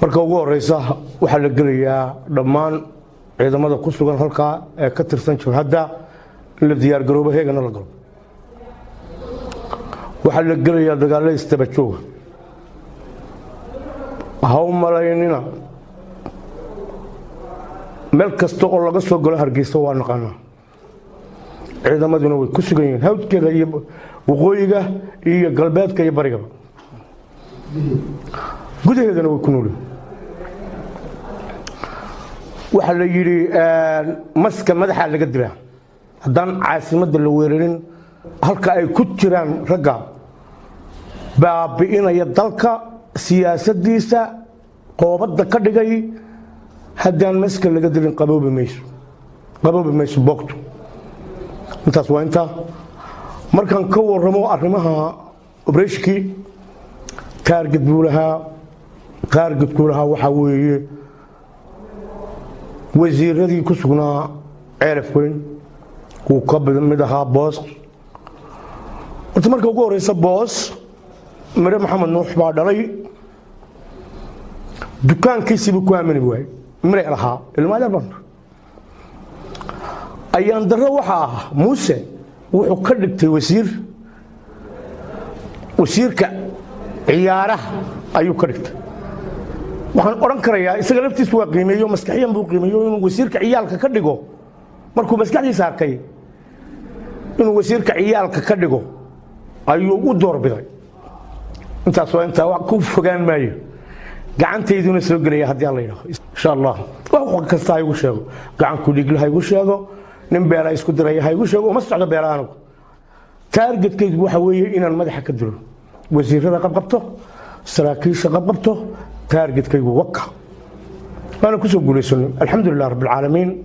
Marka ugu horeysa waxaa la gelayaa dhammaan ciidamada ku sugan halkaa ee ka tirsan jabhadda in la diyaargaroobo, heegana la galo. Waxaa la gelayaa dagaalla isdaba jooga. Ha u malaynina, meel kasta oo laga soo galo Hargeysa waa naqaanaa, ciidamaduna way ku sugan yihiin hawdkeeda iyo waqooyiga iyo galbeedka iyo barigaba, gudaheedana way ku noolyihin. Waxaa la yidhi maska madaxaa laga dilaa. Haddaan caasimadda la weerarin, halka ay ku jiraan ragga baabi'inaya dalka siyaasaddiisa qoobadda ka dhigay, haddaan maska laga dilin qaboobi mayso, qaboobi mayso boogtu. Intaas waa intaa. Markaan ka warramo arrimaha operation-kii, target buu lahaa. Target-kuu lahaa waxaa weeye wasiiradii ku sugnaa Ceelaf Weyn. Wuu ka mid ahaa Boos. Horta marka ugu horeysa, Boos Mire Maxamed Nuux baa dhalay. Dukaankiisiibuu ku aamini waayey. Mire lahaa ilmaadar baan ayaan darro. Waxaa ah Muuse wuxuu ka dhigtay wasiir, wasiirka ciyaaraha ayuu ka dhigtay. Waxaan odhan karayaa isaga laftiisu waa qiimeeyo, maskaxiyan buu qiimeeyo. Inuu wasiirka ciyaalka ka dhigo markuu maskaxdiisa arkay, inuu wasiirka ciyaalka ka dhigo ayuu u doorbiday. Intaas waa intaa, wax ku fogaan maayo. Gacantayduna soo gelaya haddii Alla yidhaho, insha Allah. Wax kasta ha igu sheego, gacanku dhigla ha igu sheego, nin beela isku diraya ha igu sheego, uma socdo beela anigu. Target-kaygu waxa weeye inaan madaxa ka dilo, wasiirada qabqabto, saraakiisha qabqabto. Target-kaygu waka waana kusoo guulaysanay, alxamdulilah rabbi alcaalamiin.